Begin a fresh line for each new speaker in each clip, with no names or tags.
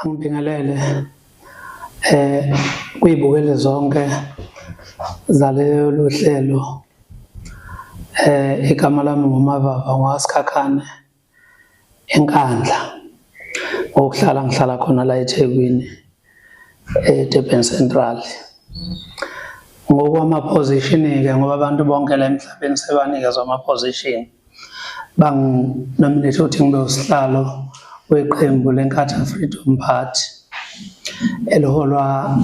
Angibingelele eh kuyibukele zonke zalolu hlelo. Igama lami nguMavava ngwaSikhakhane eNkandla. Ngokuhlala ngihlala khona la eThekwini eDurban Central. Ngokwama-position-ke ngoba abantu bonke la emhlabeni sebanikezwa ama-position. Bangi-nominate ukuthi ngibe usihlalo weqembu leNkatha Freedom Party eliholwa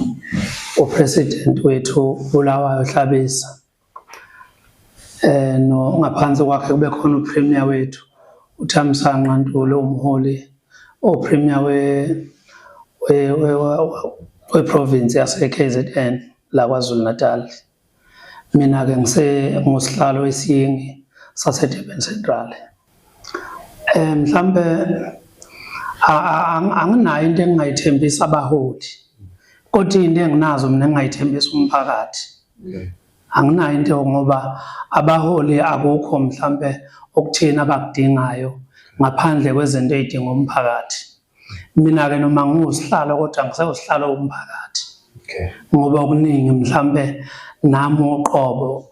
uPresident wethu Bulawayo Hlabisa. No ngaphansi kwakhe kube khona uPremier wethu uThamsanqa Ntuli, umholi oPremier we we province yase KZN la KwaZulu Natal. Mina ke ngise ngusihlalo wesiyingi sase Durban Central. Mhlambe anginayo into engingayithembisa abaholi, kodwa into enginazo mina engingayithembisa umphakathi. Anginayo into ngoba abaholi akukho mhlambe okuthina abakudingayo ngaphandle kwezinto ezidinga umphakathi. Mina ke noma ngiwusihlalo kodwa ngisewusihlalo womphakathi. Ngoba okuningi mhlambe nami uqobo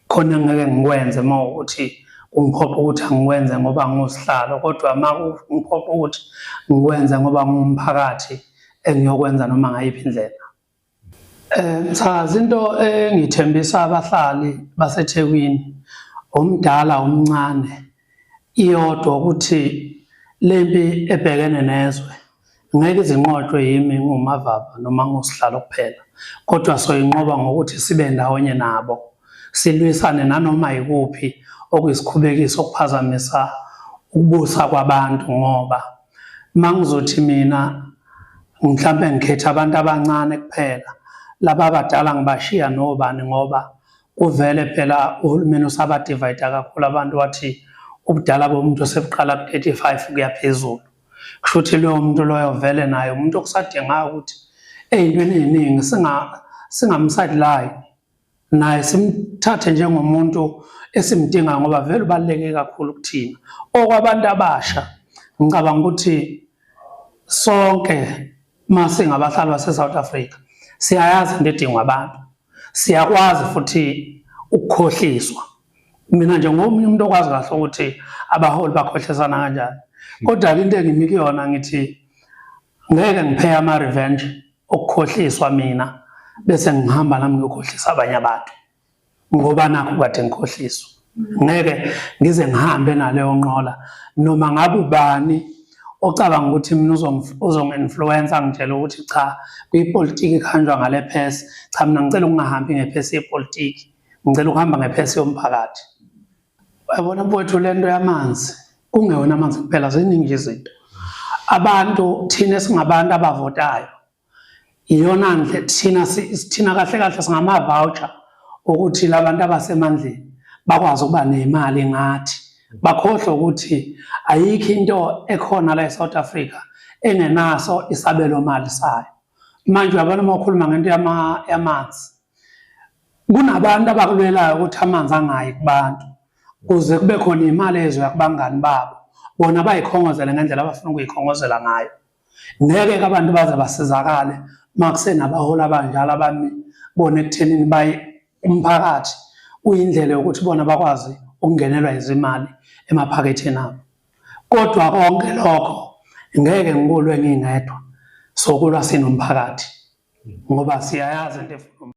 khona ngeke ngikwenze uma ukuthi kungiphoqa ukuthi angikwenze ngoba ngiwusihlalo, kodwa uma kungiphoqa ukuthi ngikwenze ngoba ngumphakathi engiyokwenza noma ngayiphi indlela. Msakazi, into engithembisa abahlali baseThekwini, omdala omncane, iyodwa ukuthi lempi ebhekene nezwe ngeke izinqotshwe yimi nguMavava noma ngusihlalo kuphela, kodwa soyinqoba ngokuthi sibe ndawonye nabo, silwisane nanoma yikuphi okuyisikhubekiso okuphazamisa ukubusa kwabantu. Ngoba mangizothi mina mhlambe ngikhetha abantu abancane kuphela, laba abadala ngibashiya nobani, ngoba kuvele phela uhulumeni usaba-divide kakhulu abantu, wathi ubudala bomuntu sebuqala ku-35 kuya phezulu. Kusho ukuthi loyo muntu loyo vele naye umuntu okusadingayo ukuthi ey'ntweni ey'ningi singam-sideline, naye simthathe njengomuntu esimdingayo ngoba vele ubaluleke kakhulu kuthina. Okwabantu abasha, ngicabanga ukuthi sonke masingabahlali base-South Africa siyayazi into edingwa abantu, siyakwazi futhi ukukhohliswa. Mina nje ngomunye umuntu okwazi kahle ukuthi abaholi bakhohlisana kanjani, kodwa-ke into engimi kuyona ngithi ngeke ngi-pay ama-revenge okukhohliswa mina bese ngihamba nami ngiyokhohlisa abanye abantu ngoba nakho kade ngikhohliswa. Ngeke ngize ngihambe naleyo nqola noma ngabe ubani ocabanga ukuthi mina uzongi-influence angitshela ukuthi cha, kwipolitiki kuhanjwa ngale phesi. Cha, mina ngicela ukungahambi ngephesi yepolitiki, ngicela ukuhamba ngephesi yomphakathi. Uyabona mfowethu, lento yamanzi kungewona amanzi kuphela, ziningi izinto. Abantu thina singabantu abavotayo, iyona ndle thina thina kahle kahle singama-voucher ukuthi labantu abasemandleni bakwazi ukuba nemali ngathi, bakhohlwe ukuthi ayikho into ekhona la eSouth Africa engenaso isabelo mali sayo. Manje uyabona uma ukhuluma ngento yamanzi, kunabantu abakulwelayo ukuthi amanzi angayi kubantu kuze kube khona imali ezoya kubangani babo, bona bayikhongozele ngendlela abafuna ukuyikhongozela ngayo. Ngeke-ke abantu baze basizakale uma kusenabaholi abanjalo abami bona ekuthenini baye umphakathi uyindlela yokuthi bona bakwazi ukungenelwa izimali emaphaketheni abo. Kodwa konke lokho ngeke ngikulwe ngingedwa, sokulwa sinomphakathi ngoba siyayazi into efuna.